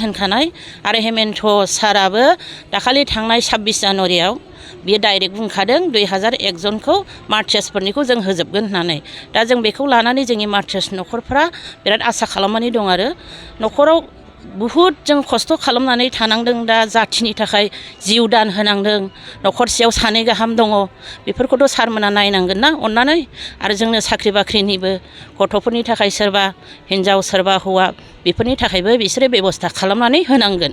होनखानाय आरो हेमेन्थ साराबो दाखालि थांनाय 26 जानुवारियाव बियो डाइरेक्ट बुंखादों 2001 जनखौ मार्टियार्सफोरनिखौ जों होजोबगोन होननानै दा जों बेखौ लानानै जोंनि मार्टियार्स न'खरफ्रा बिराद आसा खालामनानै दं आरो न'खराव बुहुद जों खस्थ' खालामनानै थानांदों दा जाथिनि थाखाय जिउ दान होनांदों न'खरसेयाव सानै गाहाम दङ बेफोरखौथ' सारमोना नायनांगोन ना अननानै आरो जोंनो साख्रि बाख्रिनिबो गथ'फोरनि थाखाय सोरबा हिनजाव सोरबा हौवा बेफोरनि थाखायबो बिसोरो बेबस्था खालामनानै होनांगोन।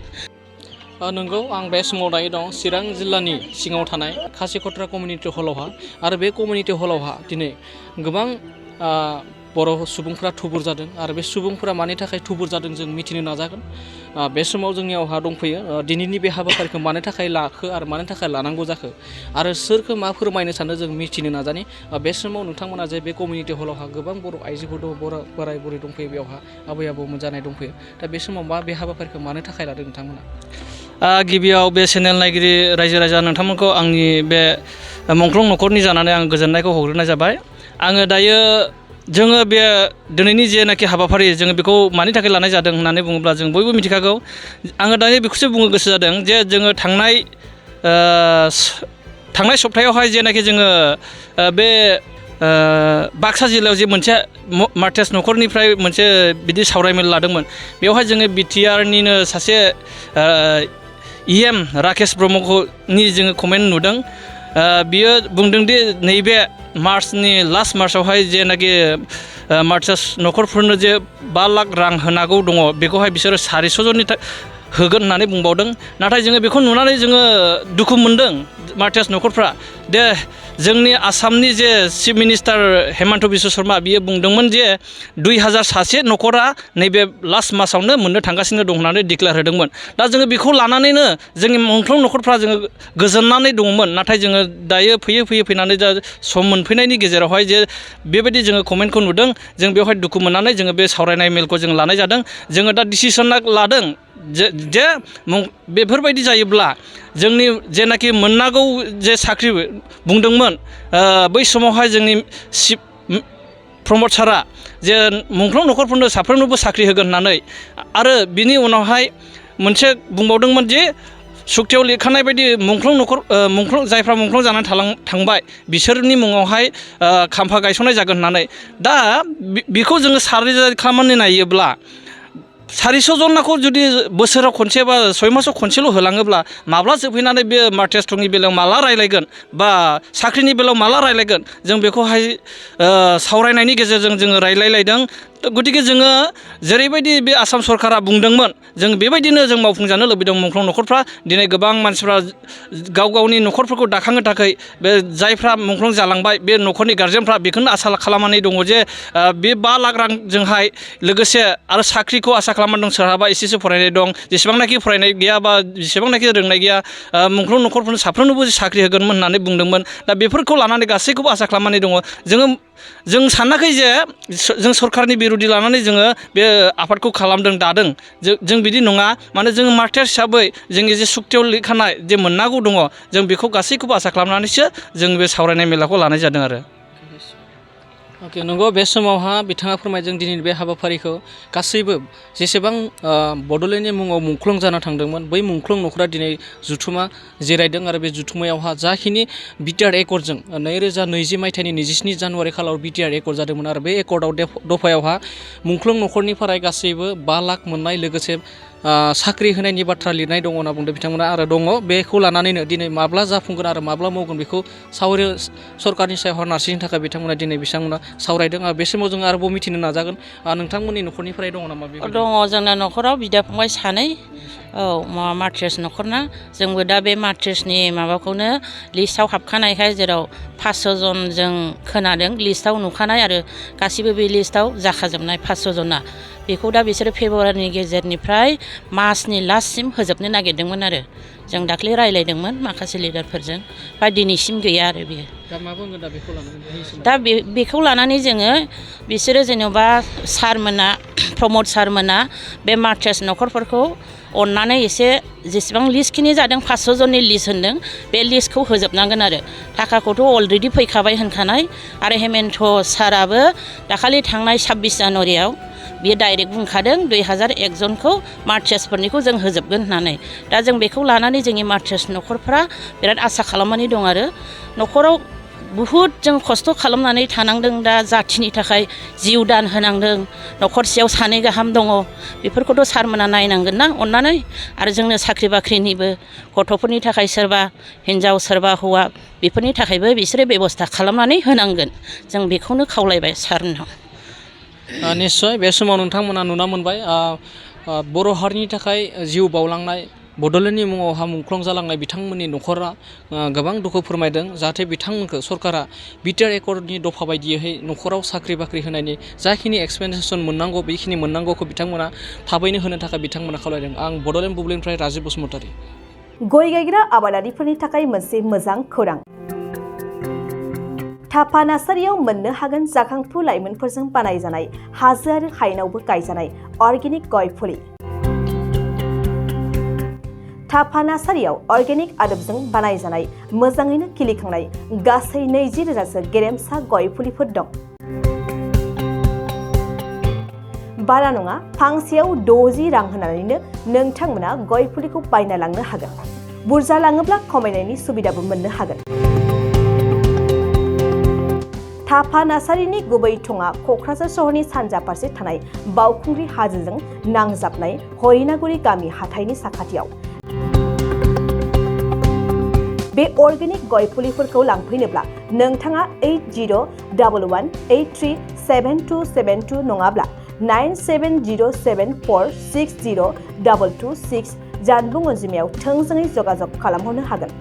नंगौ आं बे समाव दायो दं चिरां जिल्लानि सिङाव थानाय खासिकत्रा कमिउनिटि हलावहा आरो बे कमिउनिटि हलावहा दिनै गोबां बर' सुबुंफोरा थुबुर जादों आरो बे सुबुंफोरा मानि थाखाय थुबुर जादों जों मिथिनो नाजागोन। बे समाव जोंनियावहा दंफैयो दिनैनि बे हाबाफारिखौ मानो थाखाय लाखो आरो मानो थाखाय लानांगौ जाखो आरो सोरखौ मा फोरमायनो सानो जों मिथिनो नाजानि। बे समाव नोंथांमोना जे बे कमिउनिटि हलावहा गोबां बर' आइजोफोर दं बर' बोराय बुरै दंफैयो बेयावहा आबै आबौमोन जानाय दंफैयो दा बे समाव मा बे हाबाफारिखौ मानो थाखाय लादों नोंथांमोना? गिबियाव बे चेनेल नायगिरि रायजो राजा नोंथांमोनखौ आंनि बे मुंख्लं न'खरनि जानानै आं गोजोननायखौ हरग्रोनाय जाबाय। आङो दायो जोङो बे दिनैनि जेनाखि हाबाफारि जोङो बेखौ मानि थाखाय लानाय जादों होननानै बुङोब्ला जों बयबो मिथिखागौ। आङो दायो बेखौसो बुंनो गोसो जादों जे जोङो थांनाय सप्तायावहाय जेनाखि जोङो बे बाक्सा जिल्लायाव जे मोनसे मार्टियार्स न'खरनिफ्राय मोनसे बिदि सावरायमेल लादोंमोन बेवहाय जोङो बिटिआरनिनो सासे राकेश ब्रह्मनि जोङो कमेन्ट नुदों। बियो बुंदोंदि नैबे मार्चनि लास्ट मार्चआवहाय जेनाखि मार्टियार्स न'खरफोरनो जे 5 लाख रां होनांगौ दङ बेखौहाय बिसोरो 400 जननि होगोन होननानै बुंबावदों। नाथाय जोङो बेखौ नुनानै जोङो दुखु मोनदों मार्टियार्स न'खरफ्रा दे जोंनि आसामनि जे चिफ मिनिस्टार हेमन्त बिश्व शर्मा बियो बुंदोंमोन जे 2000 सासे न'खरा नैबे लास्ट मासावनो मोननो थांगासिनो दं होननानै डिक्लेयार होदोंमोन। दा जोङो बेखौ लानानैनो जोंनि मुंख्लं न'खरफ्रा जोङो गोजोननानै दङमोन। नाथाय जोङो दायो फैनानै दा सम मोनफैनायनि गेजेरावहाय जे बेबायदि जोङो कमेन्टखौ नुदों जों बेवहाय दुखु मोननानै जोङो बे सावरायनाय मेलखौ जों लानाय जादों। जोङो दा डिसिसना लादों जे बेफोरबायदि जायोब्ला जोंनि जेनाखि मोननांगौ जे साख्रि बुंदोंमोन बै समावहाय जोंनि चिफ प्रमद सारा जे मुंख्लं न'खरफोरनो साफ्रोमनोबो साख्रि होगोन होननानै आरो बिनि उनावहाय मोनसे बुंबावदोंमोन जे सुक्तियाव लिरखानाय बायदि जायफ्रा मुंख्लं जानानै थांबाय बिसोरनि मुङावहाय खाम्फा गायसननाय जागोन होननानै। दा बेखौ जोङो सारभे खालामनानै नायोब्ला 400 जनखौ जुदि बोसोराव खनसे बा 6 मासाव खनसेल' होलाङोब्ला माब्ला जोबहैनानै बे मार्टियार्स थंनि बेलायाव माला रायलायगोन बा साख्रिनि बेलायाव माला रायलायगोन जों बेखौहाय सावरायनायनि गेजेरजों जोङो रायलायलायदों। गतिके जोङो जेरैबायदि बे आसाम सरकारा बुंदोंमोन जों बेबायदिनो जों मावफुंजानो लुबैदों। मुंख्लं न'खरफ्रा दिनै गोबां मानसिफ्रा गावनि न'खरफोरखौ दाखांनो थाखाय बे जायफ्रा मुंख्लं जालांबाय बे न'खरनि गार्जेनफ्रा बेखौनो आसा खालामनानै दङ जे बे 5 लाख रांजोंहाय लोगोसे आरो साख्रिखौ आसा खालामनानै दं। सोरहाबा एसेसो फरायनाय दं जेसेबांनाखि फरायनाय गैया बा जेसेबांनाखि रोंनाय गैया मुंख्लं न'खरफोरनो साफ्रोमनोबो साख्रि होगोन होननानै बुंदोंमोन। दा बेफोरखौ लानानै गासैखौबो आसा खालामनानै दङ। जों सानाखै जे जों सरकारनि बिरुदि लानानै जोङो बे आफादखौ खालामदों दादों जों बिदि नङा। माने जोङो मार्टियार्स हिसाबै जोंनि जे सुक्तियाव लिरखानाय जे मोननांगौ दङ जों बेखौ गासैखौबो आसा खालामनानैसो जों बे सावरायनाय मेलाखौ लानाय जादों आरो। अके नंगौ बे समावहा बिथाङा फोरमायदों दिनैनि बे हाबाफारिखौ गासैबो जेसेबां बड'लेण्डनि मुङाव मुंख्लं जाना थांदोंमोन बै मुंख्लं न'खरा दिनै जुथुमा जिरायदों आरो बे जुथुमायावहा जाखिनि बिटिआर एकर्डजों 2020 मायथाइनि 27 जानुवारि खालाव बिटिआर एकर्ड जादोंमोन आरो बे एकर्डआव दफायावहा मुंख्लं न'खरनिफ्राय गासैबो 5 लाख मोननाय लोगोसे साख्रि होनायनि बाथ्रा लिरनाय दङ होनना बुंदों बिथांमोना आरो दङ। बेखौ लानानैनो दिनै माब्ला जाफुंगोन आरो माब्ला मावगोन बेखौ सरकारनि सायाव नारसिननो थाखाय बिथांमोना सावरायदों आरो बे समाव जों आरोबाव मिथिनो नाजागोन। नोंथांमोननि न'खरनिफ्राय दङ नामा? दङ जोंना न'खराव बिदा फंबाय 2 मार्टियार्स न'खरना जोंबो दा बे मार्टियार्सनि माबाखौनो लिस्टआव हाबखानायखाय जेराव 500 जन जों खोनादों लिस्टआव नुखानाय आरो गासिबो बे लिस्टआव जाखाजोबनाय 500 जना बेखौ दा बिसोरो फेब्रुवारिनि गेजेरनिफ्राय मार्चनि लास्टसिम होजोबनो नागिरदोंमोन आरो जों दाख्लै रायलायदोंमोन माखासे लिडारफोरजों बा दिनैसिम गैया आरो बेयो। दा बेखौ लानानै जोङो बिसोरो जेनेबा सारमोना प्रमद सारमोना बे मार्टियार्स न'खरफोरखौ अननानै एसे जेसेबां लिस्टखिनि जादों 500 जननि लिस्ट होन्दों बे लिस्टखौ होजोबनांगोन आरो थाखाखौथ' अलरेडि फैखाबाय होनखानाय आरो हेमेन्थ साराबो दाखालि थांनाय 26 जानुवारियाव बियो डाइरेक्ट बुंखादों 2001 जनखौ मार्चेसफोरनिखौ जों होजोबगोन होननानै दा जों बेखौ लानानै जोंनि मार्चेस न'खरफ्रा बिराद आसा खालामनानै दं आरो न'खराव बुहुद जों खस्थ' खालामनानै थानांदों दा जाथिनि थाखाय जिउ दान होनांदों न'खरसेयाव सानै गाहाम दङ बेफोरखौथ' सारमोना नायनांगोन ना अननानै आरो जोंनो साख्रि बाख्रिनिबो गथ'फोरनि थाखाय सोरबा हिनजाव सोरबा हौवा बेफोरनि थाखायबो बिसोरो बेबस्था खालामनानै होनांगोन जों बेखौनो खावलायबाय सारनाव निश्चय बे समाव नोंथांमोना नुना मोनबाय बर' हारिनि थाखाय जिउ बावलांनाय बड'लेण्डनि मुङावहा मुंख्लं जालांनाय बिथांमोननि न'खरा गोबां दुखु फोरमायदों जाहाथे बिथांमोनखौ सरकारा बिटिआर एकर्डनि दफा बायदियै न'खराव साख्रि बाख्रि होनायनि जाखिनि एक्सपेन्सेसन मोननांगौ बेखिनि मोननांगौखौ बिथांमोना थाबैनो होनो थाखाय बिथांमोना खावलायदों आं बड'लेण्ड बुब्लिनिफ्राय राजिब बसुमतारी गय गायग्रा आबादारिफोरनि थाखाय मोनसे मोजां खौरां थापा नार्सारियाव मोननो हागोन जाखांफु लाइमोनफोरजों बानायजानाय हाजो आरो हायेनावबो गायजानाय अर्गेनिक गय फुलि थापा नार्सारियाव अर्गेनिक आदबजों बानायजानाय मोजाङैनो खिलिखांनाय गासै 20,000सो गेरेमसा गय फुलिफोर दं बारा नङा फांसेयाव 60 रां होनानैनो नोंथांमोना गय फुलिखौ बायना लांनो हागोन बुरजा लाङोब्ला खमायनायनि सुबिदाबो मोननो हागोन थापा नार्सारिनि गुबै थङा क'क्राझार सहरनि सानजा फारसे थानाय बावखुंग्रि हाजोजों नांजाबनाय हरिनागुरि गामि हाथाइनि साखाथियाव बे अर्गेनिक गय फुलिफोरखौ लांफैनोब्ला नोंथाङा 8011837272 नङाब्ला 9707460226 जानबुं अनजिमायाव थोंजोङै जगाजग खालामहरनो हागोन